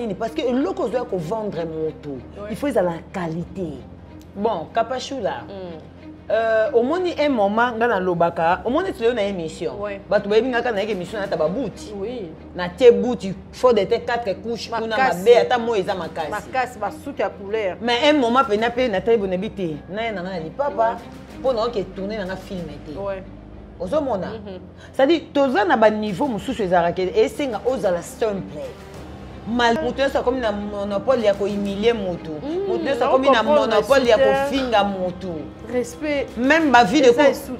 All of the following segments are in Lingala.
Nini parce que eloko ozoya kovendre moto, il faut ezala qualité. Bon, Kapashula, omoni un moment nga nalobaka, omoni ti lelo na émission, bato bayebi nga kaka nayaki émission nata babuti, natie buti fond de teint 4 couches kuna mabe, ata moi eza makasi. Makasi, basuki ya couleur. Mais un moment mpena mpe natali bonabi te, naye na nga na lipapa mpo naoke tourne na nga film te. Ozomona, c'est-à-dire toza na baniveau mosusu ezalaka esenga ozala simple. Mal moto nyonso akomi na monopole ya kohumilie motu, moto nyonso akomi na monopole ya kofinga motu. Respect. Même bavie de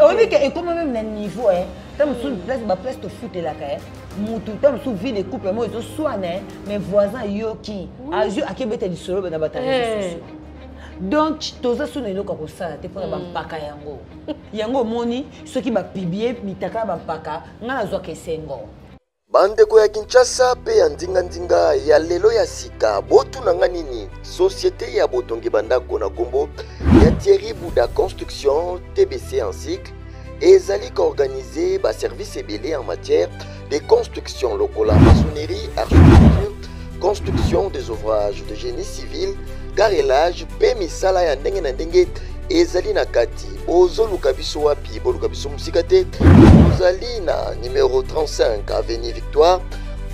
oyebi ke ekoma même na niveau ta mosusu place baplace tofutelaka motu, ta mosusu vie de couple mo ezoswana, mais voisin ayoki, azwi, akebeta lisolo na bato ya réseau sociaux. Donc toza so na eloko ya kosala te mpona bampaka yango. Yango omoni soki bapublier mitaka ya bampaka, ngai nazwaka esengo. Bandeko ya Kinshasa mpe ya ndingandinga ya lelo ya sika, botuna nga nini? Société ya botongi bandako na nkombo ya Thierry Bouda Construction TBC en cycle ezali koorganize baservice ebele en matière de construction lokola maçonnerie, architecture, construction des ouvrages de génie civil, carrelage mpe misala ya ndenge na ndenge ezali na kati. Bozoluka biso wapi? Boluka biso mosika te, tozali na numéro 35 avenue Victoire,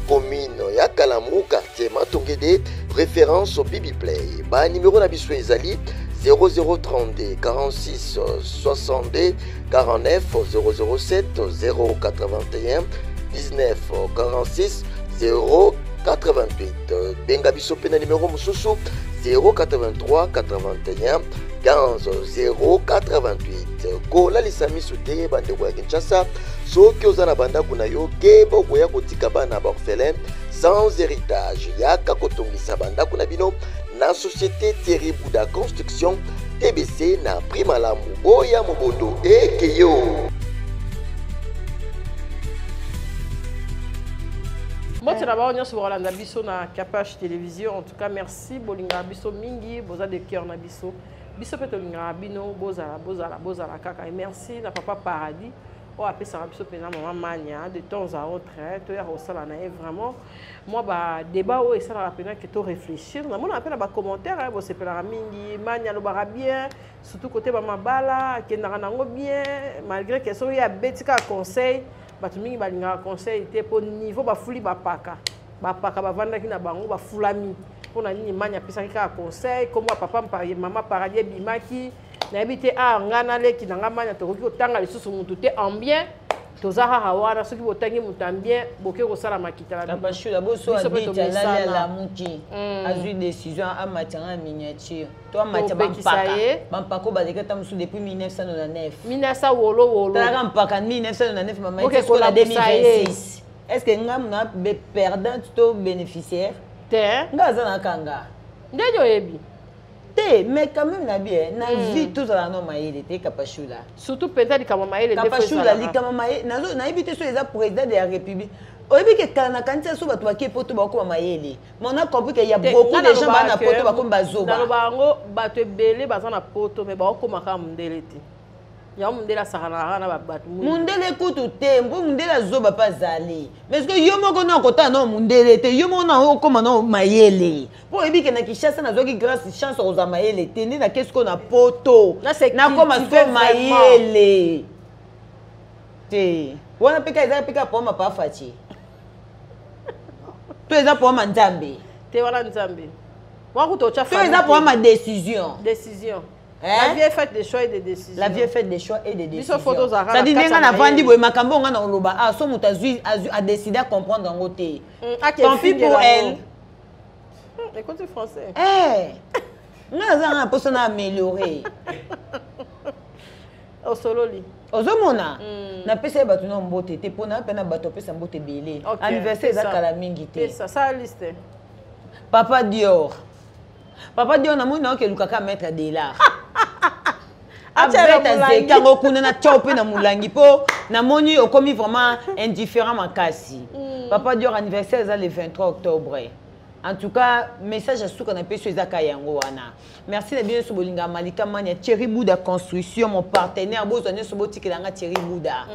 commune ya Kalamu, quartier Matongede, référence Bibi Play. Banimero na biso ezali 0032 46 62 49 007 081 19 46 088. Benga biso mpe na nimero mosusu 083 81 15 088. Kolalisa miso te, bandeko ya Kinshasa, soki oza na bandako na yo, keba okoya kotika bana baorphelin sans héritage. Yaka kotongisa bandako na bino na société Thierry Bouda Construction TBC na prix malamu. Boya mobondo ekeyo. Mbote na bango nyonso bakolanda biso na Capage Télévision. En tout cas, merci, bolingaka biso mingi, boza de cœur na biso, biso mpe tolingaka bino. Bozala, bozala, bozala kaka. Et merci na papa Paradis oyo apesaka biso mpenza mama Mania de temps à autre, toya kosala na ye vraiment mwa badébat oyo esalaka mpenza ke to réfléchir. Namonaka mpe na bacommentaire bosepelaka mingi, Mania alobaka bien, surtout côté bamabala akendaka nango bien, malgré ke soki abeti kaka conseil, bato mingi balingaka conseil te mpo niveau bafuli bapaka, bapaka bavandaki na bango bafulami. Mpona nini Mani apesaki kaka conseil kombo ya papa mama Paradis ebimaki? Nayebi te. A ngai naleki na ngai Mania, tokoki kotanga lisusu mutu te en bien, toza kaka wana. Soki botangi moto en bien, boke kosala makita na Bashula boso abeti, alali, alamuki, azwi décision amatianga na miniature to amatia bampaka, bampaka oyo baleki ata mosusu depuis 1999. 1900 wolo wolo. Talaka mpaka 1999, mama, na 2026. Est ce que nga na perdante to bénéficiaire? Te. Nga aza na kanga. Ndenge oyebi. Te, mais quand même na bien na vie tozala no mayele te, Kapashula. Surtout mpenza likambo mayele. Kapashula, likambo mayele nayebi te. So eza président de la République, oyebi ke kala nakanisi so bato bakie poto bakokoma mayele, mais on a compris que y a beaucoup de gens baa na poto bakomi bazoba. Naloba yango, bato ebele baza na poto mais bakokoma kaka mondele te. Yango mondele asakanaka na bato. Mondele kutu te, mpo mondele azoba mpe azali, mais ce que yo moko na kotala nao mondele te, yo moko na okóma nao mayele, mpo oyebi ke na Kinshasa nazwaki grâce chance kozwa mayele te, nde nake sikoyo na poto nakóma sikoyo mayele te. Wana mpe ka eza mpe ka poma pafaci to eza poma Nzambe. Te, wana Nzambe wakuta. To eza poma décision. Décision. La vie est faite de choix et de décisions. La vie est faite de choix et de décisions. Biso photo zara. C'est-à-dire ndenge na vandi boye, makambo nga na oloba, ah so moto azwi a décidé à comprendre yango te. Tant pis pour elle. Écoute français. Eh. Nga naza nga na mposa na améliorer. Osololi. Ozomona, napesa ye bato na mbote te mpona mpe na bato apesa mbote ebele. Anniversaire eza kala mingi te. Papa Dior, papa Dior, namoni nayoki elukaka maître Delar abeta zeki yango kuna na tio mpe na molangi, mpo namoni okomi vraiment indifférent makasi. Papa Dior, anniversaire eza le 23 octobre. En tout cas, message ya suka na peso eza ka yango wana. Merci na bino nyonso bolingaka Malika Mania, Thierry Bouda Construction, mon partenaire, bozwa nyonso botikela nga Thierry Bouda.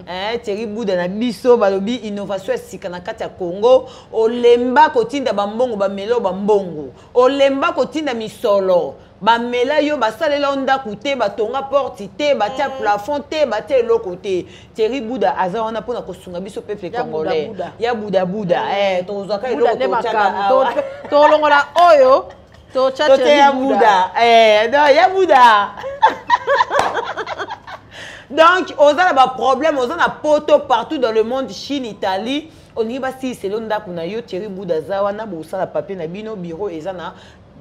Eh, Thierry Bouda na biso balobi innovation ya sika na kati ya Congo, olemba kotinda bambongo bamelo bambongo, olemba kotinda misolo bamela yo, basalela yo ndako te, batonga porte te, batia plafond te, batia eloko te. Thierry Bouda aza wana mpona kosunga biso peuple Ya congolais. Bouda Bouda. Ya Bouda Bouda, eh, tozwaka Buda eloko nde totiaka makambo. awa. Tolongola oyo totya Tote ya Thierry Buda. Bouda, eh, non, ya Bouda. Donc oza na baproblème, oza na poto, partout dans le monde, Chine, Italie, olingi basilisela ndako na yo, Thierry Bouda aza wana. Bosala papier na bino, bureau eza na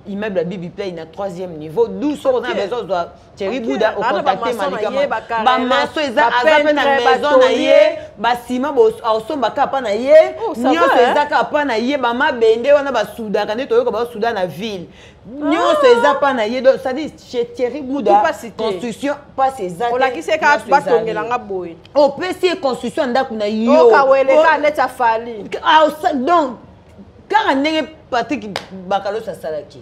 immeuble ya Bibi Play na troisième niveau. D'où soki oza na besoin ozwa Thierry Bouda, Aza na ocontacte bamaçon na Malika. ye, bacarreleur, Bamaçon eza, aza mpe na bapeintre, maison na ye, batôlier. Basima aosomba kaka mpa na ye. Oh, ça va, Nyonso hein? eza kaka mpa na ye. Bamabende wana basudaka nde toyoka baosuda na ville, nyonso eza mpa na ye. Donc c'est-à-dire chez Thierry Bouda pasi te. Construction, pasi eza te, Olakisi ye kaka nyonso ezali. batongelanga boye. Opesi ye construction ya ndako na yo. Okaweleka neti afali. Ah, donc kaka ndenge Patrik Bakalos asalaki.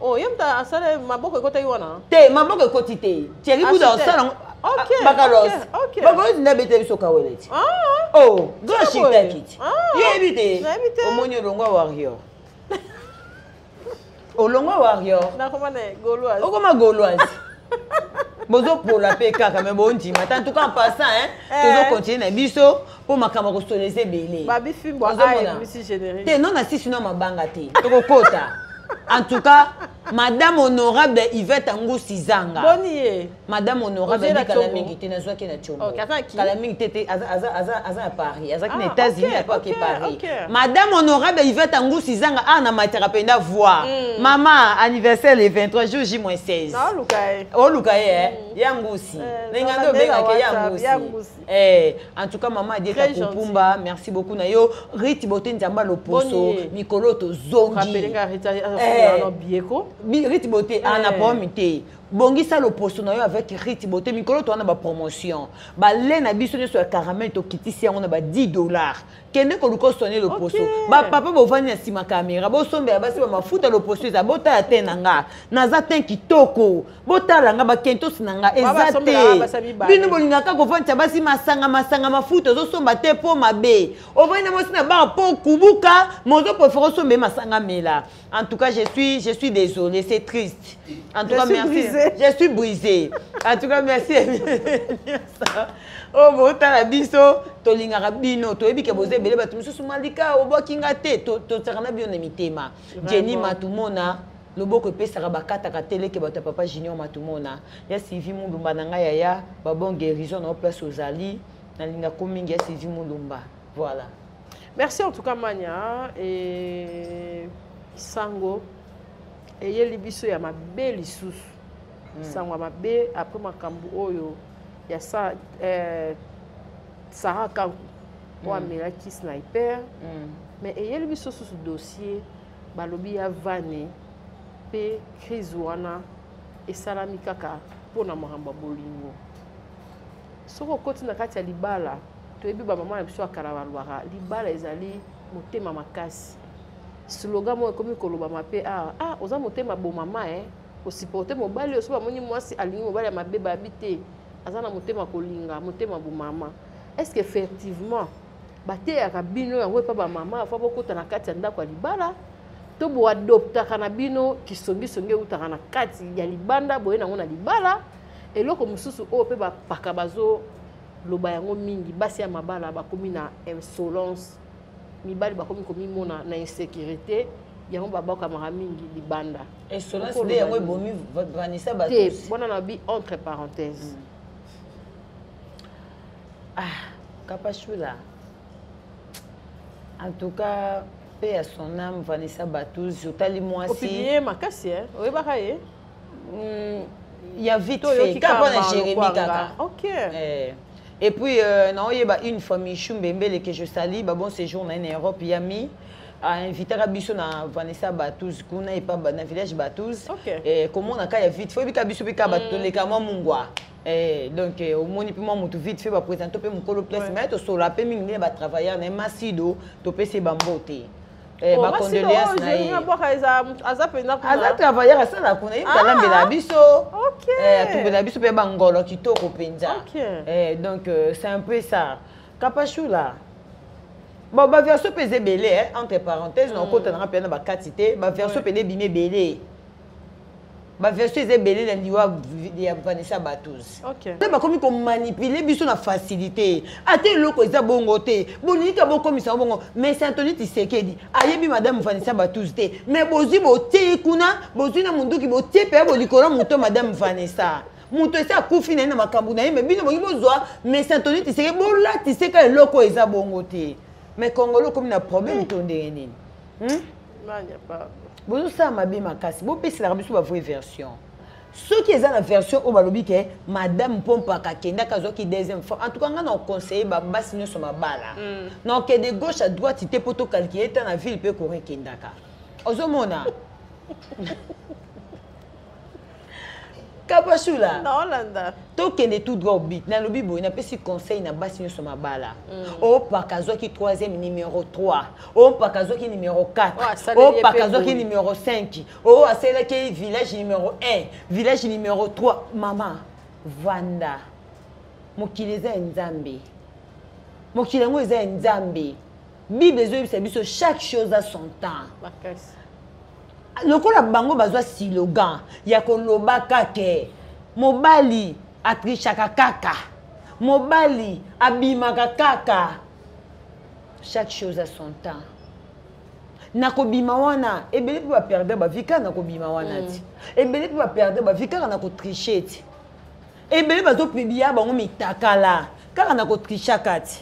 Oh, ye moto asala maboko ekotaki wana? Te, maboko ekoti te. Thierry Bouda Architecte. osala yango. Ok, Bakalos. ok. Bakalos nde abeteli biso kawele ti. Ah. Oh, grand Tika boye. architecte ti. Ah. Yo yebi te? Nayebi te. Omoni, olongwa warrior, olongwa warrior. Nakoma na gauloise. Okoma gauloise, bozopola mpe kaka me bondima te. En tout cas, en passant, hein, Eh. tozocontinue na biso mpo makambo ya kosola eza ebele. Babi fimbo. Ozomona? Ayebisi générique. Te, non, na sisi no mabanga te, tokokota. En tout cas, madame honorable Yvette Angusi Zanga. Boni ye? Madame honorable. Ozwi na Abi kala Tshombo? mingi te nazwaki na Tshombo. Ok, aza ki? Kala mingi te te, aza na Paris, azaki na Ah, États-Unis, apo ake Paris. Madame honorable Yvette Angusi Zanga a na mataka mpenza voir mama anniversaire le 23 jour J-16. Naoluka ye. Oluka ye, eh? Ya ngusi. Eh, Ndenge nde na obengaka ya WhatsApp, ngusi. ya ngusi. Eh, en tout cas, mama Adieta Très gentil. Kopumba, merci beaucoup na yo. Riti Bote, Nzamba loposo. Boni ye? Mikolo tozongi. Rappele nga Rita. Eh. Azofungola bieko. Riti Bote ana Eh. problème te, bongisa loposo na yo avec Riti Bote. Mikolo towana bapromotion, bale na biso nyonso ya caramel tokitisi yango na ba 10 dollars. Kende koluka osone loposo. Bapapa bovandi na nsima kamera, bosombela basi bamafuta loposo eza. Botala te na nga, naza te kitoko, botala nga bakentosi na nga eza Basombelaka te. basi ya mibale. Bino bolingaka kovandisa basi masanga masanga, mafuta ozosomba te mpo mabe, ovandi na mwasi na bar mpo okubuka, ma ozopréféré osomba ye masanga mela. En tout cas, je suis désolé, c'est triste en tout Je cas. suis Merci. brisée. Je suis brisée. En tout cas, merci oyo botala biso, tolingaka bino, toyebi ke boza ebele. Bato mosusu, Malika obwaki nga te, totiaka na bino na mitema. Jenny Matumona, loboko epesaka bakataka te, leke bato ya papa Junior Matumona, ya Sylvie Mulumba na ngai yaya, babon guérison na yo place ozali, nalingako mingi, ya Sylvie Mulumba, voilà. Merci en tout cas, Mania. Et sango eyeli biso ya mabe lisusu, sango ya mabe après makambo oyo ya sa, eh, Sarah Kanku oyo amelaki sniper. Mais eyeli biso susu dossier, balobi ya vane mpe crise wana esalami kaka mpona makambo ya bolingo. Soki okoti na kati ya libala, toyebi bamama na biso ya kala balobaka libala ezali motema makasi. Slogan moko ekomi kolobama mpe awa: ah, oza motema bomama, e osupporte mobali oyo. So bamoni mwasi alingi mobali ya mabe, bayabi te aza na motema kolinga, motema bomama. Est ce que effectivement bateyaka bino yango epa bamama afa bokota na kati ya ndako ya libala, to boadoptaka na bino kisongisongi eutaka na kati ya libanda boye nango na libala? Eloko mosusu oyo mpe bapaka bazoloba yango mingi, basi ya mabala bakomi na insolence, mibali bakomi komimona na insécurité, yango babakamaka mingi libanda. Insolence nde yango ebomi Vanessa Te. Batos? Bona na bi entre parenthèse. Ah, Kapashula, en tout cas, paix à son âme, Vanessa Batous, otali mwasi. Opublie makasi e oyebaka ye? Ya vite To fait oyoki kaka mpona kaka Jérémi lokwanga. kaka. Eh. Et puis naoyeba une fois Michou Mbembele que je salue, ba bon séjour na ye na Europe, yami ainvitaka biso na Vanessa Batous kuna epa na village Batous. Eh, komonaka ya vite fait, oyebika biso mpe kaka bato toleka mwa mungwa. Eh, donc eh, omoni mpe mwa motu vite fait baprésente mpe mokolo place. Mais tosola mpe mingi ndenge batravailleur na ye Masido, topesi ye bambote. Eh, Oh, ba condoléances na ye. Aza mpenza kuna. Aza travailleur, asala kuna, ye Ah. alambela biso. Eh, atumbela biso mpe bangolo kitoko mpenza. Eh, donc c'est un peu ça, Kapashula. Bon, baversion mpe eza ebele, eh, entre parenthèse, na okota nanga mpenza na bakati te. Baversion mpena ebimi ebele, baversion eza ebele na liwa ya Vanessa Batous. Nde bakomi komanipuler biso na facilité. Ata eloko eza bongo te, bolingi ka bokomisa yango bongo. Mais Antony Tisekedi ayebi madame Vanessa Batous te, mais bozwi, botie ye kuna, bozwi na munduki, botie mpe bolikolo moto. Madame Vanessa, moto esi akufi na ye na makambo na ye, mais bino boki bozwa mais Antony Tisekedi, bolatiseka eloko oyo eza bongo te. Mais Congolo okomi na problème to ndenge nini, Mania pa. Bozosala mabe makasi. Bopeselaka biso bavrai version. Soki eza na version oyo balobi ke madame Pompaka akendaki, azwaki deuxième fois, en tout cas ngai na oconseille babasi nyonso mabala na okende gauche à droite te, mpo tocalculer ta na ville mpe koro ekendaka. Ozomona, Kapashula? Naolanda. Tokende tout droit au but. Nalobi boye, napesi conseil na basi nyonso mabala: opaka azwaki troisième, numéro 3, opaka azwaki numéro 4, Oyo asaleli ye opaka mpe azwaki boye. numéro 5, oyo asalelaki village numéro 1, village numéro 3. Mama vanda, mokili eza ya Nzambe, mokili yango eza ya Nzambe. Bible ezoyebisa biso: chaque chose a son temps. Makasi. Lokola bango bazwa slogan ya koloba kake mobali atrichaka kaka, mobali abimaka kaka, chaque chose a son temps. Nakobima wana, ebele mpe baperdre bavie kaka na kobima wana ti. Ebele mpe baperdre bavie kaka na kotricher ti. Ebele bazopublier bango mitakala kaka na kotrichaka ti.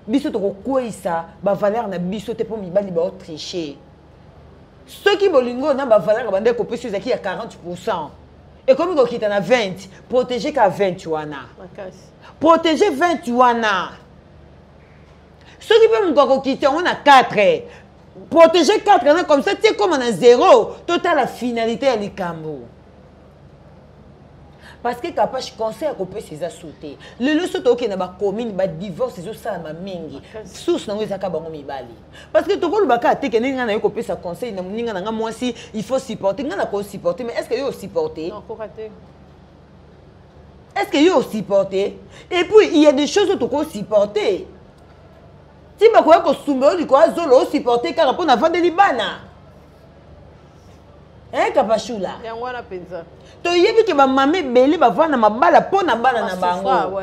Biso tokokweyisa bavaleur na biso te mpo mibali baotricher. Soki bolingo na bavaleur bande kopesi ezalaki ya 40, ekomi kokita na 20, protège ka 20 wana. Makasi. Protège 20 wana. Soki mpe moto akokita yango na 4, protège 4 wana, comme ça tie koma na 0. Totala finalité ya likambo, parce que Kapache, conseil akopesa eza su te. Lelo so tokokende na bacommune, badivorce ezosalama mingi, source nango ezaka bango mibali. Parce que tokolobaka ateke ndenge ngai naye kopesa conseil na moninga na nga mwasi, il faut supporter. Ngai nakosupporter, mais est ce que yo osupporter? Nakoka te. Est ce que yo osupporter? Et puis il y a des choses oyo tokosupporter ti bakoya kosumba yo likolo ya zolo, osupporter kaka mpo navandeli bana, hein, Kapashula? Yango wana mpenza. Toyebi ke bamama ebele bavanda mabala mpo na bana na Basouffra, bango.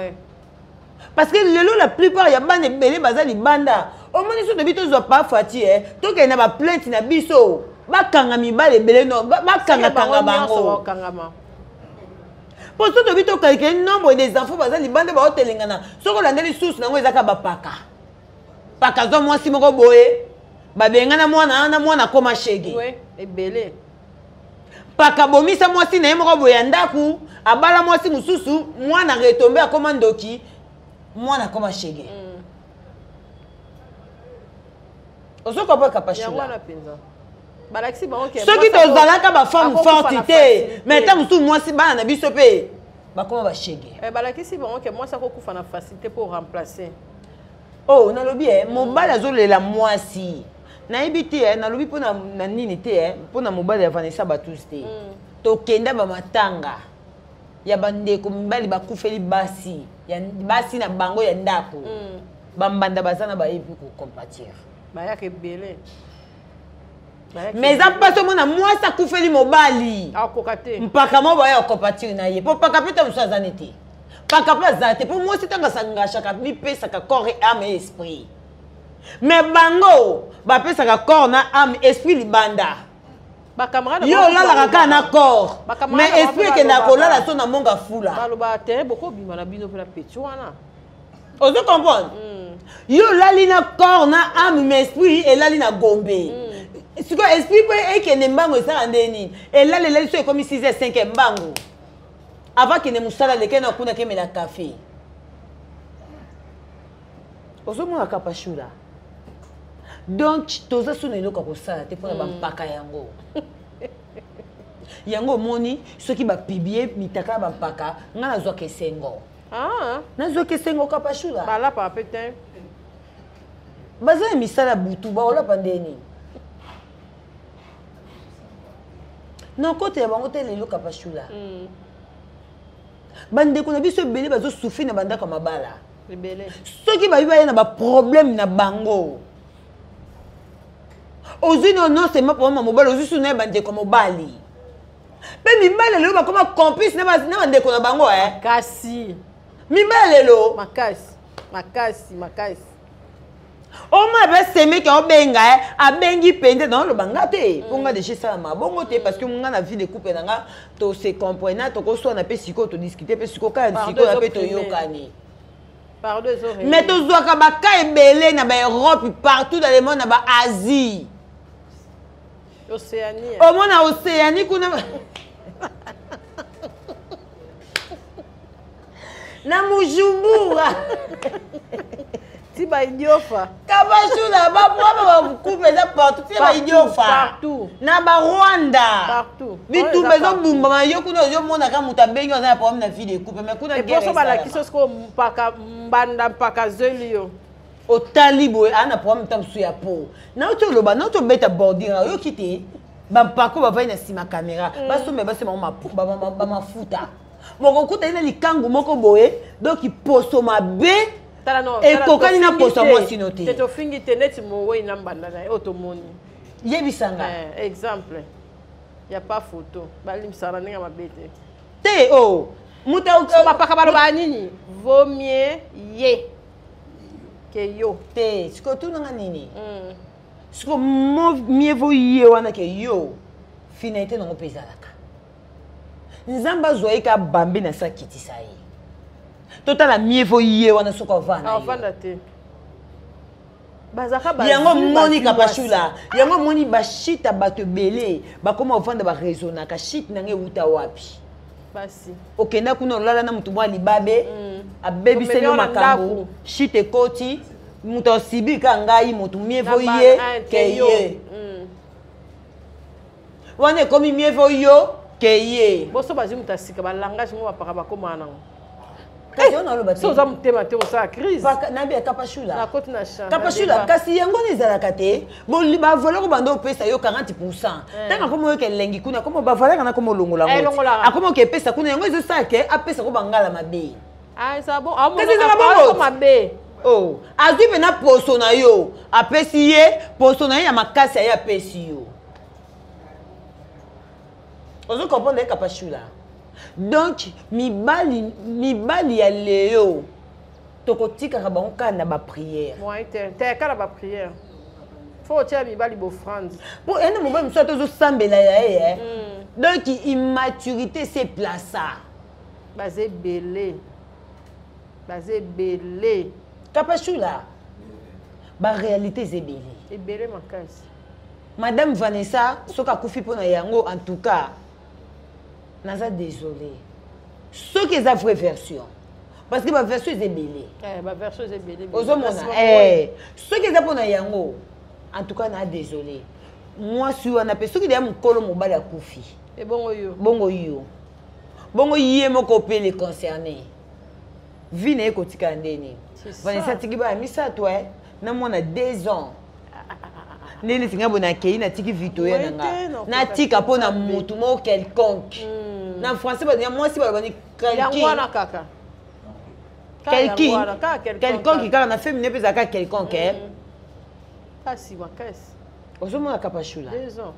Parce que lelo la plupart ya bana ebele baza libanda. Omoni, so tobi tozwa pa fati e, tokende na baplainte na biso, bakanga mibale ebele, no bakangakanga Bango nyonso bango. bakokangama. Mpo so tobi tocalculer nombre des enfants baza libanda, baotelengana. Soki olandeli susu nango, ezaka bapaka paka zwa mwasi moko boye, babengana mwana wana, mwana akoma shege. We ebele. Paka bomisa mwasi na ye moko boye ya ndako, abala mwasi mosusu, mwana retombe, akoma ndoki, mwana akoma shege. Ozokopa, Yango Kapashula? wana mpenza, balakisi bango ke Soki mwasi tozalaka bafemme akokufa forte na te, facilité. mais ta mosusu mwasi, bana na biso mpe bakoma bashege. Eh, balakisi bango ke mwasi akokufa na facilité mpo remplacer. Oh, nalobi e, mobali azolela mwasi, nayebi te e, nalobi mpo na nini te e, mpo na mobali ya Vanessa Batus te. Tokenda bamatanga ya bandeko mibali bakufeli basi ya basi na bango ya ndako. Bambanda baza na bayebi kocompatir. Bayaka ebele. Bayaka Mais eza ebele. mpasi omona mwasi akufeli mobali, Akoka te. mpaka mo baya kocompatir na ye, mpo mpaka mpe ta mosusu aza nete, mpaka mpe aza te, mpo mwasi ntango asangashaka, mipesaka corps et âme et esprit. Mais bango bapesaka corps na âme, esprit libanda. Bacamarade Yo olalaka kaka na corps, Bacamarade mais esprit bango ekendaka balobaka. kolala so na monga fula. Baloba te, bokobima na bino mpe na peti wana. Ozo comprendre? Yo olali na corps na âme, mais esprit elali na Gombe. Sikoyo esprit mpe ekende mbango, esala nde nini? Elali, elali, so ekomi 6 h 5, mbango avant kende mosala, leke na kuna, kemela café. Ozomona, Kapashula? Donc toza so na eloko ya kosala te mpona bampaka yango. Yango omoni, soki bapublier mitaka ya bampaka, ngai nazwaka esengo. Ah, Nazwaka esengo, Kapashula. Balapaka mpe te. Baza na misala butu, baolapa nde nini? Na kotela bango te lelo, Kapashula. Bandeko na biso ebele bazosouffrir na bandako ya mabala. Ebele. Soki babi baya na baproblème na bango, ozwi no non seulement problème ya mobali, ozwi su na ye bandeko ya mobali mpe. Mibali lelo bakoma complice na bandeko na bango, eh. Kasi Mibali lelo. Makasi, makasi, makasi. Omona mpe semeki aobenga, eh, abengi mpenza naoloba nga te, mpo nga deja esalama bongo te, parce que nga na vie de couple na nga tose comprena, tokoswana mpe sikoyo, todiscute mpe sikoyo kaka sikoyo mpe toyokani. Pardon ezo Mais tozwaka baka ebele na baEurope, partout dans le monde, na baAsie. Océanie. Omona Océanie kuna na Mujumbura. Ti baidiofa. Kabashula, baproblème bacouple eza partout, tina baidiofa. Partout. Na baRwanda. Partout. Bitumba ezobumbama yo kuna, ozomonaka moto abengi, aza na problème na vie de couple, mais kuna guerre eposo balakisi esalama. Sikoyo mpaka mbanda mpaka zeli yo. Otali boye, aa na problème ta mosusu ya po nauti oloba, nauti obeta bordure, oyoki te. Bampako bavai na nsima caméra, basomba basomba bango bamafuta mokokuta ye na likangu moko boye, donc poso mabe. Tala no. Ekokani na poso ya mwasi no te. Te, tofingi te, neti mowei na mbanda na ye oyo tomoni. Yebisanga. Eh, exemple ya pas photo, balimbisaka na ndenge ya mabe te. Te o moto. So bapaka balobaka nini? Vaut mieux ye ke yo. Te, sikoyo tunanga nini? Sikoyo mieux vaut ye wana ke yo, finalité nango mpe ezalaka Nzambe azwa ye ka bambe na se, akitisa ye. Totala mieux vaut ye wana soki avanda yo. Avanda te, bazalaka Yango bazwi, moni bazwi. Kapashula, yango moni bashita bato ebele bakoma ovanda, baraisonnaka: shite nanga ewuta wapi? Basi. Okenda kuna, olala na motu mwa libabe, abebiseli yo Omemi yo na makambo. ndako. Shite ekoti, moto asibi ka ngai motu, mieux vaut Na ye ah, ke yo. ye. Wana ekomi mieux vaut yo ke ye. Boso bazwi moto ya sika, balangage mo bapaka bakomaka nango. Kasi oyo naloba So oza motema te, osala crise. Nabi ya Kapashula. Nakoti na champ. Kapashula, kasi yango wana ezalaka te. Bavaleur oyo banda opesa yo 40, ntango akoma oyoka elengi kuna, akoma bavaleur wana, akoma olongola Eh, yango. elongolaka. Akoma oke epesa kuna, yango ezosala ke apesa ko bangala mabe. Ah, eza bon. Kasi ezala bongo. Mabe. Oh, azwi mpena poso na yo, apesi ye poso na ye ya makasi, aye apesi yo. Ozo comprendre ye, Kapashula? Donc mibali ya leo, tokotikaka bango kaka na baprière. Moyen te, te, kaka na baprière. Faut otia mibali bofrande. Mpo ene mobali mosusu ata ozosambela ya ye, eh. Donc immaturité se plaça. Baza ebele, baza ebele. Kapashula, baréalité eza ebele. Ebele makasi. Madame Vanessa, soki akufi mpo na yango, en tout cas naza désolé, soki eza vraie version, parce que baversion eza ebele. Eh, baversion eza ebele. Ozomona, eh, soki eza mpo na yango, en tout cas na désolé mwasi wana. Mpe soki deya mokolo mobali akufi, Ebongo yo? Bongo yo, bongo ye moko mpe le concerné, vie na ye kotikala ndeni? C'est ça. Vanessa atiki bana misato, e na mwana 2 ans. Nde neti ngai boye nakei, natiki Victoria na Ouais, nga, te, nakoka natika mpo na te. motu moko quelconque. Na français ya mwasi baloba ni Yango wana kaka. Kaka yango quelqu'un. wana, kaka quelconque. Quelconque kaka na féminin mpe ezalaka quelconque, eh. Kasi makasi. Ozomona, Kapashula? 2 ans.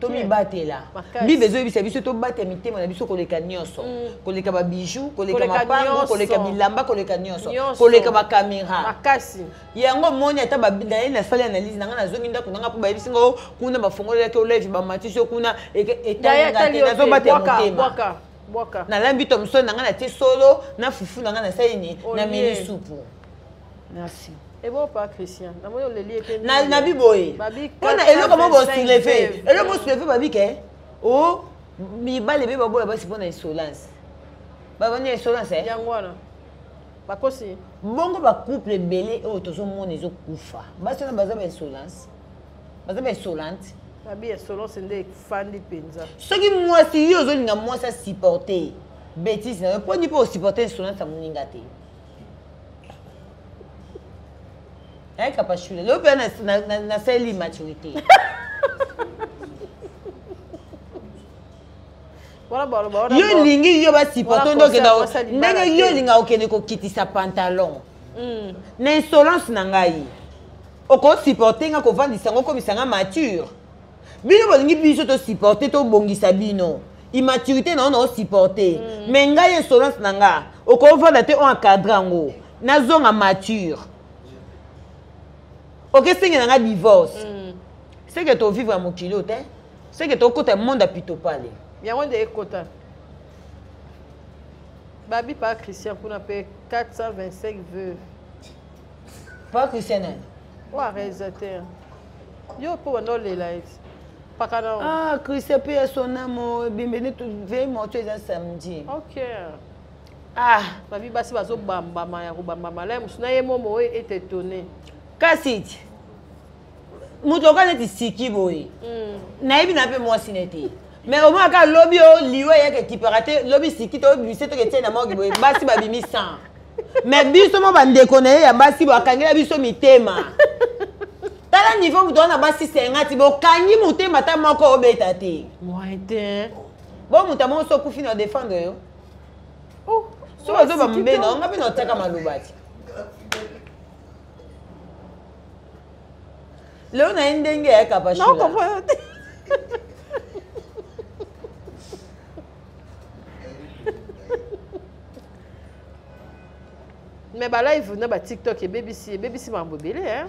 Tomibatela. Makasi. Bible ezoyebisa biso tobatela mitema na biso koleka nyonso, koleka babiju, koleka Koleka mapango, nyonso. koleka bilamba, koleka nyonso, Nyonso. koleka bacaméra. Makasi. Yango moni ata naye nasali analyse na ngai, nazongi ndako nanga mpo bayebisi nga o kuna bafongolelaki olive, bamatisi yo kuna. Yaya, Etalinga etali te. yo te. Nazobatela Bwaka, motema. bwaka, bwaka. Nalambi thomson na ngai, natie solo na fufu na ngai, nasali nini, Olie. nameli supu. Merci. Ebo pa Christian, namoni oleli epe. Nabi boye Babi mpona eloko mo 425 bosouleve, veuve. eloko bosouleve, babi ke o mibali ebe baboya basi mpona insolence, babani insolence, eh? Yango wana bakosi. Bongo bacouple ebele oyo tozomona ezokufa, basi wana baza bainsolence, baza bainsolente. Babi insolence nde efandi mpenza. Soki mwasi yo ozolinga mwasi asupporte bétise na yo, mponi mpo osupporte insolence ya moninga te? Ayaka pashula lelo mpe nasaleli maturité. Yo olingi yo basupporte nde okenda ndenge yo olinga okende kokitisa pantalon na insolence na ngai, okosupporte nga kovandisa ngo, okomisa nga mature. Bino bolingi biso tosupporte, tobongisa bino immaturité na yo na osupporte, mais ngai insolence na nga okovanda te, oencadre yango, nazonga mature, okesengela nga divorce. Seke tovivre ya mokili oyo te, seke tokota monde ya pitopale. Yango nde ekota babi pa Christian kuna mpe 425 veuve. Pa Christian nani? Oyo réalisateur yo mpo banda olela ete paka na. Ah, Christian mpe ya sonamo ebembene vei moto eza samedi. Ok. Ah. Babi basi bazobambama ya kobambama la mosu na ye momo oyo ete étonné. Kasi ti moto oka neti siki boye, nayebi na mpe mwasi ne te, mais omona kaka lobi oyo liwa eyaka ekipaka te. Lobi siki to obimisi toke tie na morgue boye, basi babimi 100, mais biso mo bandeko na ye ya basi bakangela biso mitema. Tala niveau moto wana, basi 50 bokangi motema, ata moko obeta te. Moyen te. Bo moto moko so okufi na défendre yo. Oh, so bazoba mabe na nga mpe na otiaka maloba ti lelo na ye ndenge yayaka. Pashula te. Mais balive na baTikTok ebebisi makambo ebele, hein.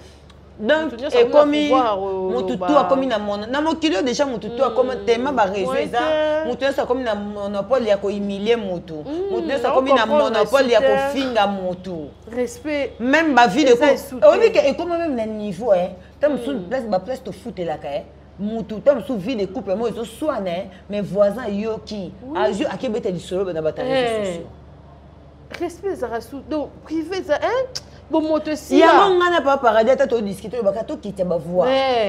Donc ekomi motu tu akomi na mono na mokili oyo déjà, motu tu akomi tellement baréseau eza, motu nyonso akomi na monopole ya kohumilie motu, motu nyonso akomi na monopole ya kofinga motu. Respect. Même bavie de oyebi ke ekoma même na niveau ta mosusu place baplace tofutelaka mutu ta mosusu vie de couple mo ezoswana, mais voisin ayoki, azwi, akebeta lisolo na bato ya réseau sociaux. Respect ezalaka su, donc privé eza bomoto esila. Yango ngai na papa Paradis, ata todiscute, olobaka tokitya bavoix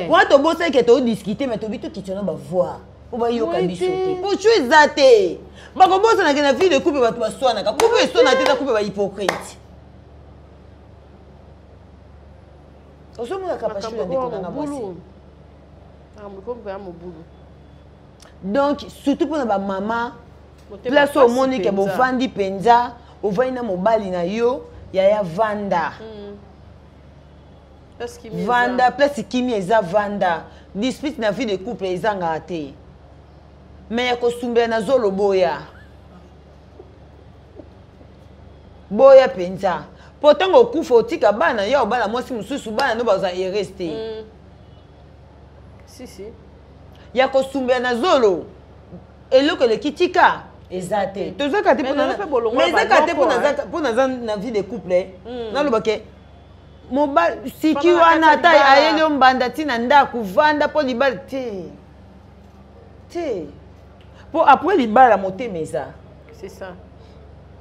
wana, tobosaki ke todiscute, mais tobi tokitya no bavoix po bayoka biso te, po cu eza te. Bakobosanake na vie de couple bato baswanaka, couple eswana te, eza couple bahypocrite. Ozomonaka pashula, ndeko nanga mwasi. Donc surtout mpona bamama, place oyo omoni ke bovandi mpenza, ovandi na mobali na yo, yaya, vanda, vanda place kimi eza, vanda. Dispute na vie de couple ezangaka te, mais ya kosumbela na zolo, boya, boya mpenza, mpo ntango okufa otika bana ya obala mwasi mosusu, bana no bazwa heureuse te. Si, si. Ya kosumbela na zolo, eloko eleki tika eza te. Tozaka te, mais ezaka te mpo naza na vie de couple. Naloba ke mobali siki wana, ata ayeli yo mbanda ntina ndako, vanda mpo libala te te, mpo après libala motema eza. C'est ça.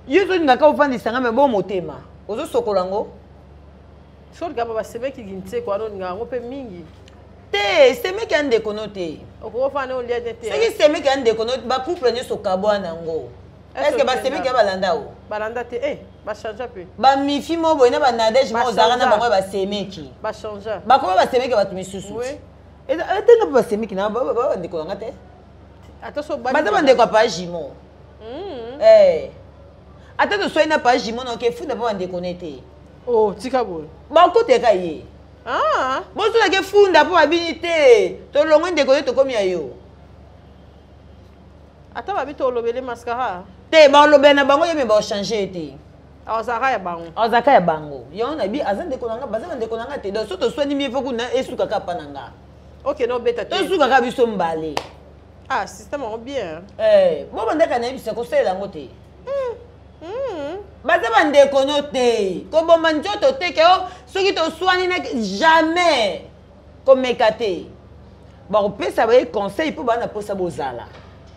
Yo ozolingaka ovandisanga, me bo motema ozosokola yango. So olingaka basemeki gintseko wana, olingaka yango mpe mingi. Te, semeki ya ndeko no te. Okokofana olia te te. Soki semeki ya ndeko no, bacouple nyonso okabwana yango, est-ce basemeki ya balanda o? Balanda te, eh, bachange mpe. Bamifi mo boye na banadege mo ozalaka na bango ya basemeki. Bachange. Bakoma basemeki ya bato misusu etenga mpe basemeki na bandeko nanga te. Baza bandeko ya pa jimo, ata toswai na pa jimo na oke funda mpo bandeko ne te. Oh, tika boye. Bakoteka ye, bozolaki funda mpo babini te, tolongwe ndeko yo, tokomi ya yo. Ata babi tolobele mascara. Te, balobela na bango ye, me baochange te. Azalaka ya bango. Azalaka ya bango. Yango na bi aza ndeko na nga, baza bandeko na nga te. Donc so toswani mie fo kuna esukaka pa na nga. Ok, no beta te. Tosukaka biso mbale. Ah, système yango bien. Eh, bo bandaka nayebisa kosalela yango te. Baza bandeko no te, koboma nzoto te ke o soki toswani na jamais komeka te. Bakopesa baye conseil mpo baa na mposa bozala,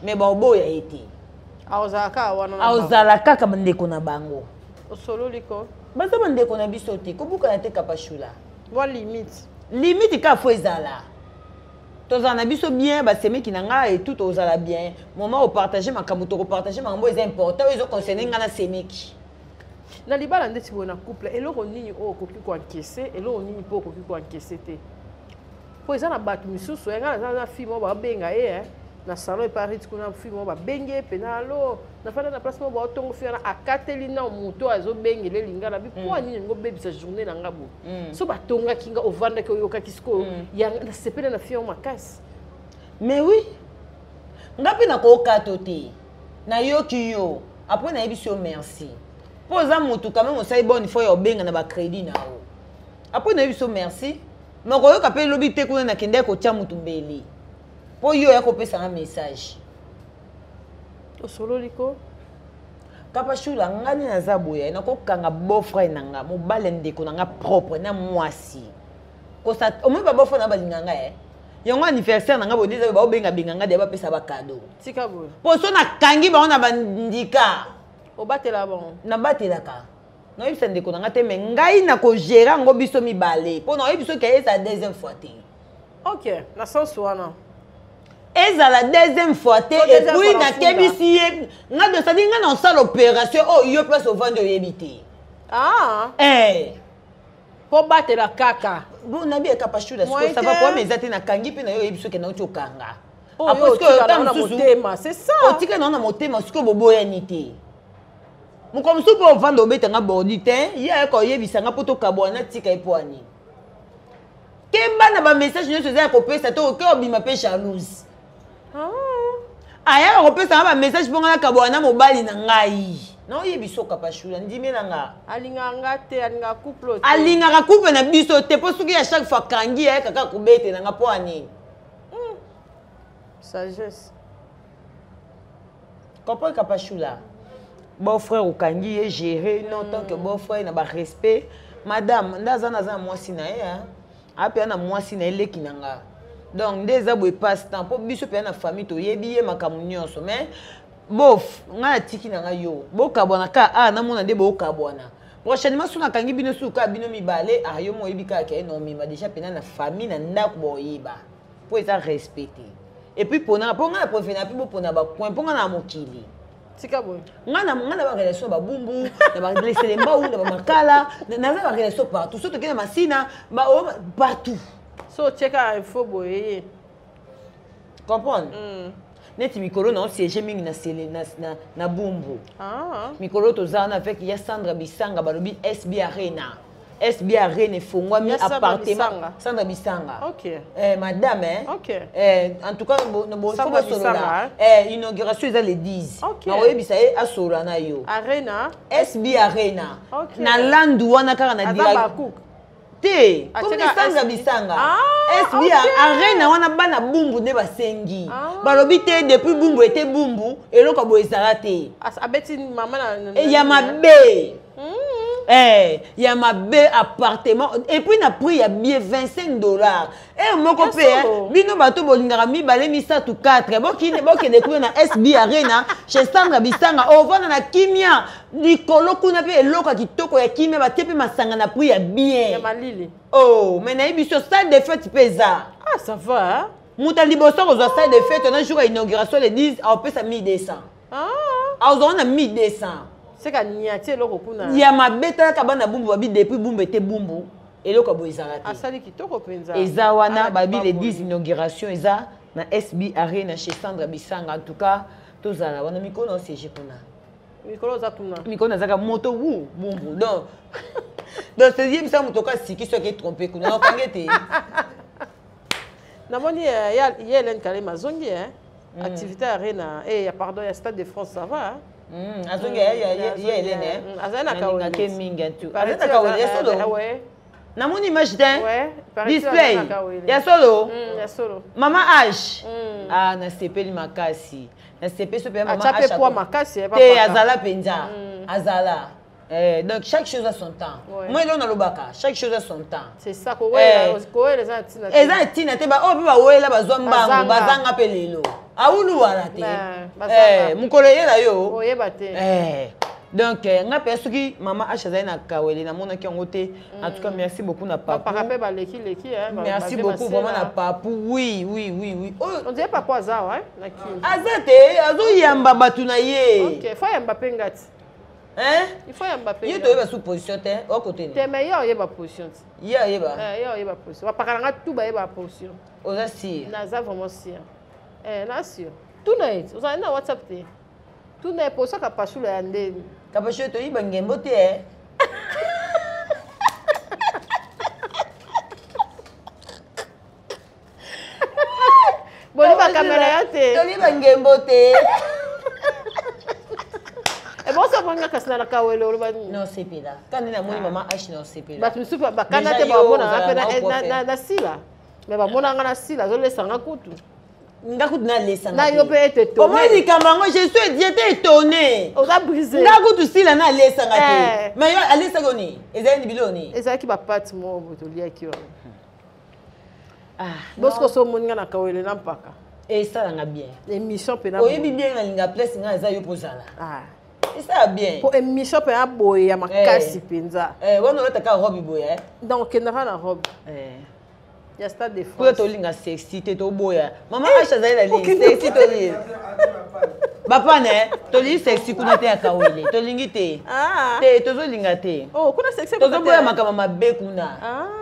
mais baoboya ye te. Azalaka wana. Azala kaka bandeko na bango. Osololi ko. Baza bandeko na biso te, kobukana te, kapashula. Mwa limite. Limite kaka fo ezala. Tozala na biso bien, basemeki na ngai etu, tozala bien. Moment opartage makambo, tokopartage makambo eza important oyo ezoconcerne ngai na semeki. Na libala ndeti boye, na couple, eloko nini oyo okoki koencaisser, eloko nini mpo okoki koencaisser te? Mpo eza na bato misusu, ngai naza na fille moko babenga ye na salon eparit kuna, fille moko babengi ye mpena alo nafanda na place moko, baotongo fille wana akateli na moto azobengela elinga na bi mpo nini ngo obebisa journée na nga boye. So batongaki nga, ovandaki, oyokaki sikoyo, nasepele na fille yango makasi. Mais oui, nga mpe nakokato te, nayoki yo, après nayebisi yo merci mpo oza motu quand même osali bonne fois ya obenga na bacrédit na yo. Après nayebi so merci, mais koyoka mpe elobi te kuna nakendaki kotia motu mbeli mpo yo oya kopesanga message. Osololi ko. Kapashula, nga nde naza boye, nakokanga beau-frère na nga, mobali ya ndeko na nga propre na mwasi. Kosa omoi babeau-frère na balinga nga e yango anniversaire na nga boye nde baobengabenga nga deya, bapesa bacadeau. Tika boye. Mpo so nakangi bango na bandika. Obatela bango. Nabatelaka, nayebisa ndeko na nga te, me ngai nakogérer yango biso mibale, mpo nayebi soki ezala deuxième fois te. Ok, na sens wana. Ezala deuxième fois te. Et puis nakebisi ye nga de, c'est-à-dire nga na osala opération oyo yo place ovandi oyebi te. Ah. Eh. Mpo batela kaka. Bon, nabi ekapashula sikoyo, ça va, problème eza te. Nakangi mpe na yo, oyebi soki nauti okanga. Motema, c'est ça. Otika nao na motema, sikoyo boboyani te. Mokolo mosusu mpe ovanda, obetanga bordi te, ye ayaka oyebisanga mpo tokabwana, natika ye mpo ani kemba na bamessage nyonso eza ya kopesa to oke obima mpe jalouse. Ayaka kopesanga bamessage mpo nga nakabwana na mobali na ngai. Naoyebi so Kapashula, ndimi na nga. Alingaka nga te, alingaka couple te. Alingaka couple na biso te, mpo soki ya chaque fois akangi, ayaka kaka kobetela nga mpo anini. Sagesse. Comprendre, Kapashula, beau frère okangi ye, gérer non tant que beau frère na barespect. Madame nde aza, naza na mwasi na ye, apeya na mwasi na ye, leki na nga. Donc nde eza boye, passe temps, mpo biso mpenza na famille toyebi ye makambo nyonso. Mais bof, ngai natiki na ngai yo, bokabwana ka a namona nde bokabwana prochainement. So nakangi bino suku kaka bino mibale, a yo mo oyebi kaka ke na omema déjà mpena na famille na ndako, boyeba mpo eza respecté. Et puis mpona mpo ngai na préféré mpe bopona bacoin, mpo ngai na mokili. Tika boye. Ngai na barelation ya babumbu, na baleselembau, na bamakala, naza barelation partout. So tokei na Masina, partout. So otieka info boye ye. Comprendre, neti mikolo na osiége mingi na, sele, na Bumbu. Mikolo toza wana avec ya Sandra Bisanga, balobi SB Arena, SB Arena efongwami. Appartement Sandra Bisanga. Eh, madame, eh? Eh, en tout cas faut basolola. Eh, inauguration eza le 10. Nakoyebisa ye asolola na yo. Arena. SB Arena. Na landu wana kaka na te comme Sandra Bisanga. SB Arena wana, bana Bumbu nde basengi. Balobi te depuis Bumbu ete Bumbu, eloko boye ezala te. Abeti mama na ya mabe. Eh, ya mabe appartement, et puis na prix ya bien, 25 $. E moko mpe bino bato bolingaka mibale, misato, 4, bokende kuna na SB Arena chez Sandra Bisanga, ovanda na kimia likolo kuna mpe eloko ya kitoko ya kimia, batie mpe masanga na prix ya bien. Ya malili. Oh, mais nayebi so salle de fête mpe eza. Ah, ça va. Moto ya liboso akozwa salle de fête na jour ya inauguration le 10, aopesa 1200. Azwaka na 1200. Seka niati eloko kuna. Ya mabe, talaka bana Bumbu, babi depuis Bumbu ete Bumbu, eloko ya boye ezalaka te. Asali kitoko mpenza. Eza wana, babi le 10 inauguration eza na SB Arena chez Sandra Bisanga. En tout cas tozala wana mikolo na osiége kuna. Mikolo oza kuna. Mikolo nazalaka moto wu Bumbu. Donc yebisa moto oka siki soki etrompe kuna, okangi te. Namoni ye Hélène Kalema azongi activité Arena, ya pardon, ya Stade de France, ça va. Azongi ye Hélène. Azali na Kawele mingi, azali na Kawele ya solo. Namoni image te, display ya solo. Ya solo. Mama H, ah, nasepeli makasi, nasepeli so mpe mama H makasi. Te, azala mpenza, azala. Donc chaque chose a son temps. Moi eloko nalobaka, chaque chose a son temps. C'est ça, kowela eza na ntina. Eza na ntina te. Baoyo mpe bawela bazwa mbango, bazanga mpe lelo awulu wana te, mokolo eyela yo. Oyeba te. Donc nga mpe soki mama H azali na Kawele, namonaki yango te. En tout cas merci beaucoup na Papu. Mpe baleki leki. Merci beaucoup vraiment na Papu, oui. On dirait Papu aza wa na Kini. Aza te, azoyamba bato na ye. Ok, faut yamba mpe ngati. Hein? Il faut yamba pe. Yo toyeba sous position te, o côté ni. Te mais yo oyeba position te. Ye ayeba. Eh, yo oyeba position. Bapaka na nga tout bayeba position. Oza sûr. Naza vraiment sûr. Eh, na sûr. Tuna ye, ozali na WhatsApp te. Tuna ye position kapashula ya ndeni. Kapashula toyiba ngembo te eh. Boni bakamela ya te. Toyiba ngembo te. Ebonso bonga kasi na kawele oloba nini? Non sepela. Quand nini amoni mama H non sepela. Bato misusu bakana te bamona nga mpe na sila. Mais bamona nga na sila azolesa nga kutu. Nga kutu nalesa nga. Na yo mpe ete étonné. Omoni likambo yango je suis j'étais étonné. Oza brisé. Nga kutu sila nalesa nga te. Mais yo alesaki yo nini? Ezalaki biloko nini? Ezalaki bapate moko boye toliaki wana. Ah, bosiko so omoni nga na kawele na mpaka. Esalanga bien. Émission mpe na oyebi bien nalinga place nga eza yo mpo ozala. Esala bien. Po émission mpe na boye ya makasi mpenza. Wana olataka robe boye. Donc okendaka na robe. Ya Stade de France. Kuna tolinga sexy te toboya. Mama H azali na nini? Sexy tolingi. Bapane, tolingi sexy kuna te ya kawele. Tolingi te. Te tozolinga te. Oh, kuna sexy tozoboya makambo mabe kuna.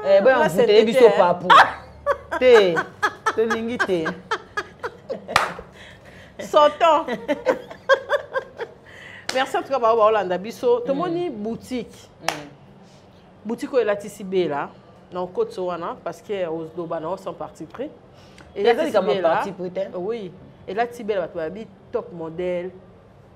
Eh, boya mvutele biso papu. Te. Tolingi te. Sortons. Merci en tout cas ba Hollanda biso. Tomoni boutique. Boutique oyo elatisi bela na okotso wana parce que ozloba na sans parti pris. Parti pris te. Oui, elati bela bato babi top modèle.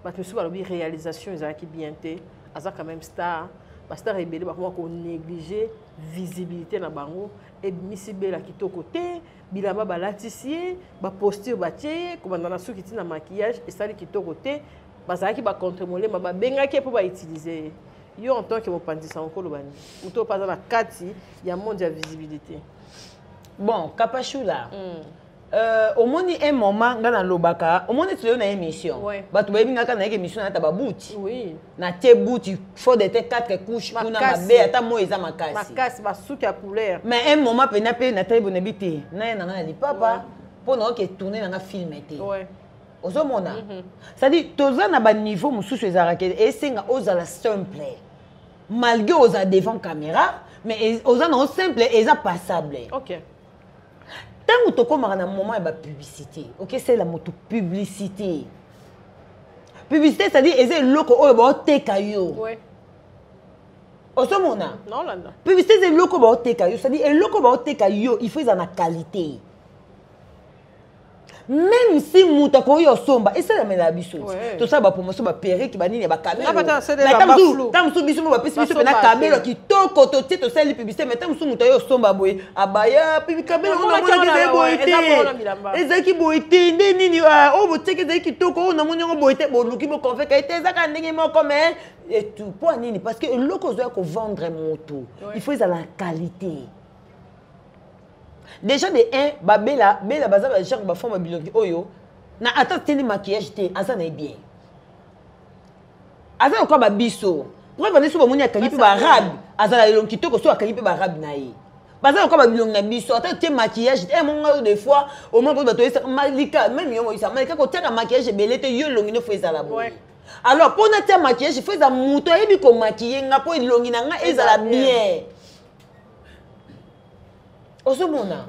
Bato mosusu balobi réalisation ezalaki bien te. Aza quand même star. Ba star ebele bakoma ko négliger visibilité na bango ebimisi bela kitoko te. Bilamba balatisi ye, ba posture batie ye, kobanda na suki ti na maquillage esali kitoko te. Bazalaki ba contre molema babengaki ye mpo ba utiliser ye. Yo en tant que mopanzi sango koloba nini? Moto oyo aza na kati ya monde ya visibilité. Bon, Kapashula. Omoni un moment nga nalobaka, omoni ti lelo na émission. Bato bayebi nga kaka nayaki émission nayata babuti. Na tie buti, faut de te 4 couches kuna mabe ata moi eza makasi. Makasi basuki ya couleur. Mais un moment pena pe natali bonabi te. Naye na nga na lipapa mpo na oke tourner na nga film te. Ozomona. C'est-à-dire toza na ba niveau mosusu ezalaka esenga ozala simple. Malgré oza devant caméra, mais oza na simple eza passable. Tango tokomaka na moment ya ba publicité, OK, c'est la moto publicité. Publicité, c'est-à-dire eza eloko oyo baoteka yo. Ozomona? Non, landa. Publicité eza eloko baoteka yo, c'est-à-dire eloko baoteka yo, il faut eza na qualité. Même si moto akoki osomba esalamela biso tosala ba promotion ba perruque ba nini ya ba kabelo. Ntango mosusu biso mo bapesi biso mpe na kabelo kitoko totie tosali publicité, mais ntango mosusu moto aye osomba boye abaya kabelo ngo namonaki ezali boye te, ezalaki boye te nde nini oyo botiaki ezali kitoko oyo namoni yango boye te, boluki boconvaincre ye te ezaka ndenge moko mais et tout mpo ya nini? Parce que eloko ozoya kovendre moto il faut ezala qualité. Déjà de 1 babela bela baza ba genre ba forme bilongi oyo na ata teni maquillage te aza na bien. Aza lokwa ba biso. Preuve ane so bamoni akangi mpe ba arabe aza na elongi kitoko so akangi mpe ba arabe na ye. Baza lokwa ba bilongi na biso ata tie maquillage te monga des fois au moins bato yesa malika même yo moyisa malika kotiaka maquillage ebele te yo elongi no fo ezala boye. Alors mpo na tia maquillage fo eza moto ayebi komaquille nga mpo elongi na nga ezala bien. Ozomona?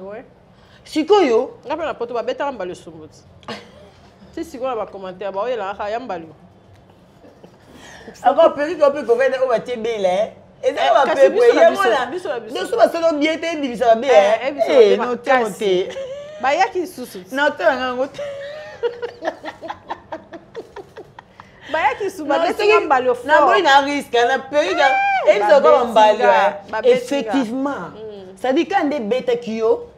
Sikoyo nga mpe na poto babetaka mbala esumbu ti. Ti sikoyo na bacommentaire baoyelaka ya mbala. Encore perruque oyo mpe kovene oyo batie bela, eza bapepe yango na biso basala bien te ebimisa babe. Noteo te. Bayaki lisusu. Noteo yango te. Bayaki lisusu babetinga mbala fort. Naboyi na risque na perruque ebisa kaka mbala. Effectivement. C'est-à-dire quand nde ebetaki yo,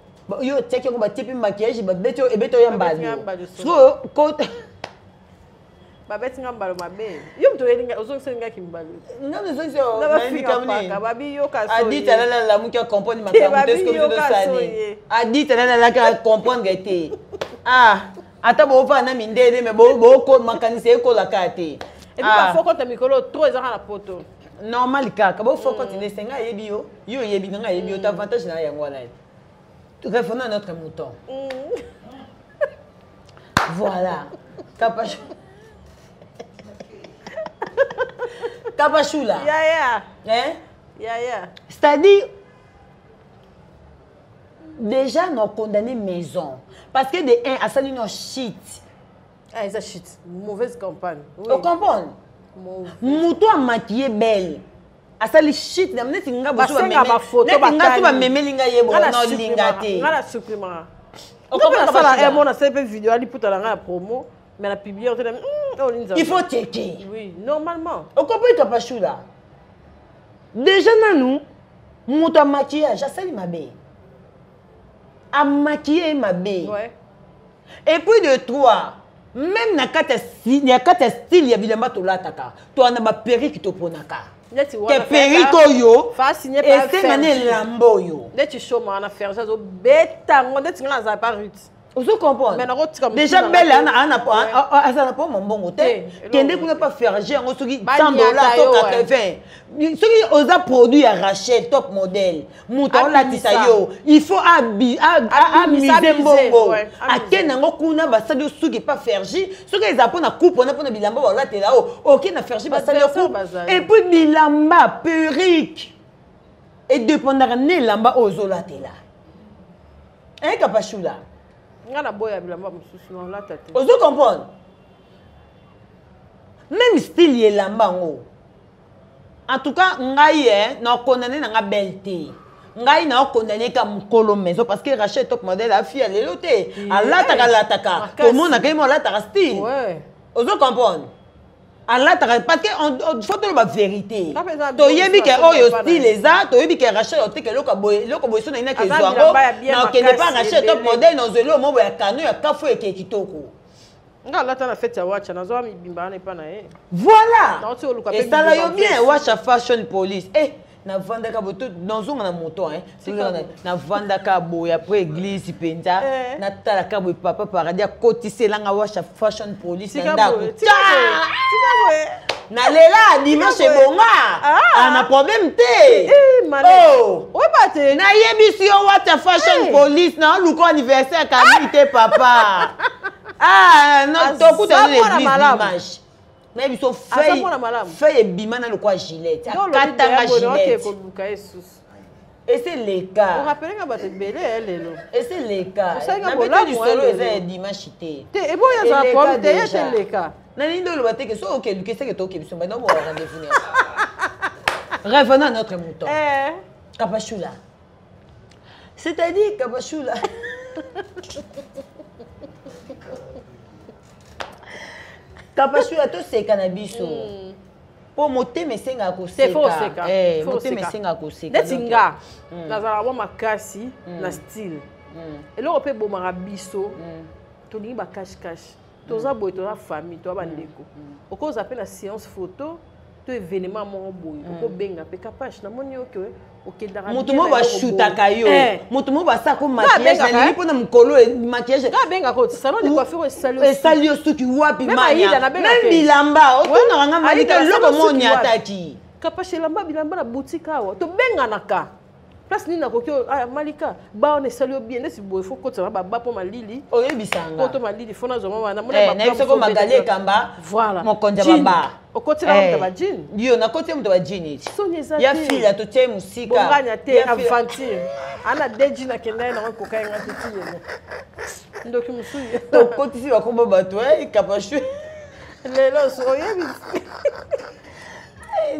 yo otiaki yango batie mpe maquillage babeti oyo ebeti oyo ya mbala. Sikoyo kota babetinga mbalo mabe. Yo moto ozongiselingaki mbalo. Nano ezongisi babi yoka. Adite alala lamuki acomprendre makambo te soki tosani. Adite alalalaki acomprendre te. Ah, ata boofana na mindele me boko makanisi ekolaka te. Et puis bafo kota mikolo trop ezaka na poto. Normal kaka bofo kota nde senga ayebi yo, yo oyebi nga ayebi yo, ta avantage na yango wana. Revenons à notre mouton. Voilà. Kapasho. Kapashula. Yaya. Hein? Yaya. C'est-à-dire, déjà, nous condamné maison. Parce que de un, asali no shit. Ah, eza shit. Mauvaise campagne. Oui. Vous comprenez? Moto amaquillé belle. Asali shit na neti nga boso Basenga ba photo, neti nga so batali. bamemeli nga ye Nga na bo nolinga te. Nga na supprimera. Okomona Nga nasala basila. eh, mona asali mpe video aliputa na nga ya promo mais na publie te olinza. Il faut checker. Oui, normalement. Okomprendre Kapashula. Déjà nanu moto amaquillage asali mabe. Amaquillé mabe. Ouais. Et puis de trois, même na kati ya na kati ya style ya bilamba tolataka, towana ba perruque toponaka. Neti Ke wana perruque oyo fa signer par esenga na Fergie. elamba oyo. Neti shoma wana Fergie azobeta yango neti nga nazala pa Ruth. Ozo comprendre? Mais nakotika motu Déjà na belle nga ana te. ana aza na po mombongo te. Te, eloko Kende te. kuna pa Fergie yango soki Baniata 100 $ to yo, ouais. 80. Soki oza produit ya Rachel top modèle, moto aolatisa Abimisa. yo, il faut Abimisa, amiser amise, mbongo. ouais, amise. Akende yango kuna basali yo suki pa Fergie, soki eza mpona coupe wana mpona bilamba baolatela yo, oke na Fergie basali yo Ba coupe. bazali. Et puis bilamba perruque edépendaka na elamba oyo ozolatela. Hein, Kapashula? Nga na boya bilamba mosusu naolata te. Ozo comprendre? Même style elamba yango. En tout cas, ngai na condamné na nga belle te. Ngai na condamné ka mukolo maison parce que Rachel top modèle a fille lelo te. Alataka lataka. Makasi. Komona ke mo alataka style. Ouais. Ozo comprendre? Alataka parce que on faut toloba vérité. Nga mpenza Toyebi ke biloko oyo epa na style ye. eza, toyebi ke Rachel oteke eloko boye, eloko boye so na ina ke Aza zwango. bilamba ya bien Na okende pa makasi, Rachel top ebele. modèle na ozelo mo boye ya kano ya kafo eke kitoko. Nga alata na fête ya wacha nazwa mibimba wana epa na ye. Voilà. Nauti koluka mpe Esala yo mibimba bien pièce. Wacha Fashion Police. Eh, navandaka boye to nazonga na moto hein. Tika boye. Navandaka boye après église mpenza. Eh. Natalaka boye papa paradis akotiselanga Wacha Fashion Police na Tika ndako. boye, tika boye, tika boye. Nalela dimanche Tika boye. ebonga. Ah. Ah, na problème te. Eh, mane. Oh. Oyeba te. Nayebisi yo Wacha Fashion Eh. Police na oluka anniversaire Camille te papa. Ah, non, Aza tokuta na mwana église malamu. dimanche. Nayebi so Aza feuille mwana malamu. feuille ebima na lokwa gilette. Nde olobi Akatanga deya boye, naoke gilette. koluka ye susu. Ese leka. Orappele nga bato ebele eh, lelo. Ese leka. Osali nga Na beti bolamu, lisolo eh, eza ya lelo. dimanche te. Te eboyo azala Eleka problème te ye déjà. te leka. Nalingi nde oloba te ke so okeluka eseke toke biso banda oboka rendez-vous na yo. Revenons à notre mouton. Eh. Kapashula. C'est-à-dire Kapashula. Kapashula toseka na biso. Po motema esengaka Te fo koseka. oseka. Eh, Fo motema oseka. esengaka koseka. Neti Donc, nga nazalaka mwa makasi na style. Eloko mpe ebomaka biso tolingi bakashikashi. Toza boye, toza famille, toza bandeko. Okozala mpe na séance photo to événement moko boye, okobenga mpe Kapache, namoni yo ke okendaka moto bien moko na eloko bashutaka boye. yo, Eh. moto moko basako maquillage, abengaka, nalingi eh. mpona mokolo maquillage. Nga abengaka oti salon de coiffure esali yo Esali yo suki wapi? Même Mania Aïda, nabengaka même ye. bilamba otunaka nga malika Aïda, eloko asala mo suki wapi? oniataki. Kapashe elamba bilamba na boutique awa tobenganaka place nini nakoki ah, Malika ba wana esali yo bien ndeti boye fo kotisa baba mpo malili Oyebisanga. po to malili fo nazwa mwa wana. Eh, nayebi soko Magali Ekamba Voilà. mokonzi ya Jean. baba. Okotelaka moto ya bajean. Yo nakoti moto ya bajean eti. Soni eza Ya te. fila totie mosika. Bonganya te. Ya fila- Aventure ana de jean akenda ye nango ekoka ye nga te ti lelo ndoki mosusu. Tokotisi bakombo bato Kapashu. Lelo so oyebi.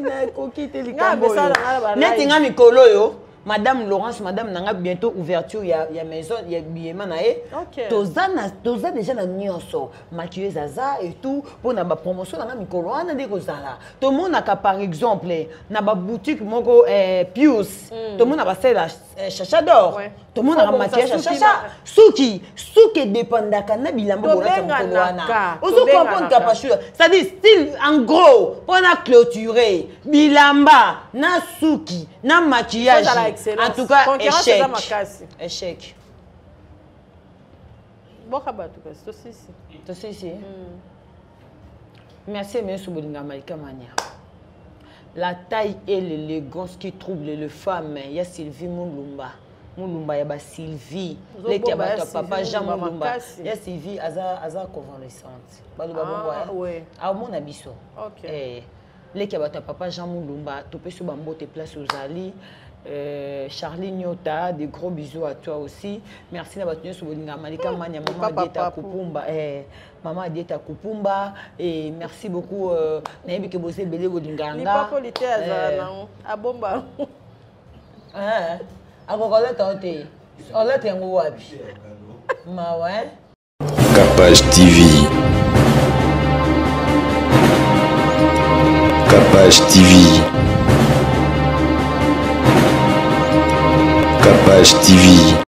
Nakoki te Nga likambo mesala oyo. nga na ba Neti live. nga mikolo oyo madame Laurence, madame nanga, bientôt ouverture ya maison ya biyema na ye. Ok. Toza déjà na nyonso, maquilleuse aza et tout mpona bapromotion nanga mikolo wana nde kozala. Tomonaka par exemple na baboutique moko Pius, tomona basala chacha d'or. Tomonaka Faut maquillage ya bongisa suki chacha suki edépendaka na bilamba bolata mokolo wana. Tobenganaka, Ozo comprendre? tobenganaka. Kapashula, c'est-à-dire style en gros mpona clôturer bilamba na suki na maquillage. Tozala excellence. En tout cas, Concurrence échec. eza makasi. Échec. Boka bato kasi tosisi. Tosisi. Merci meso bolinga Malika Mania, la taille et l'élégance qui trouble le femme ya Sylvie Mulumba, Mulumba ya basylvie, leki ya Ozobomba bato ya ya papa Sylvie Jean Mulumba Mulumba. makasi. Ya Sylvie aza convalescente, baloba Ah, bongo ouais. aomona biso. Ok. Eh, Leki ya bato ya papa Jean Mulumba, topesi yo bambote place ozali. Charlie Nyota, de gros bisous à toi aussi. Merci na bato nyonso bolinga Malika Mania, maman Papa Adieta Papu. Kupumba, maman Adieta Kupumba, et merci beaucoup nayebi ke boza ebele bolinga nga. Lipapoli te azala nango abomba. Akoka olata yo te, olata yango wapi? Mawa, hein? Capage TV. Capage TV. Capage TV.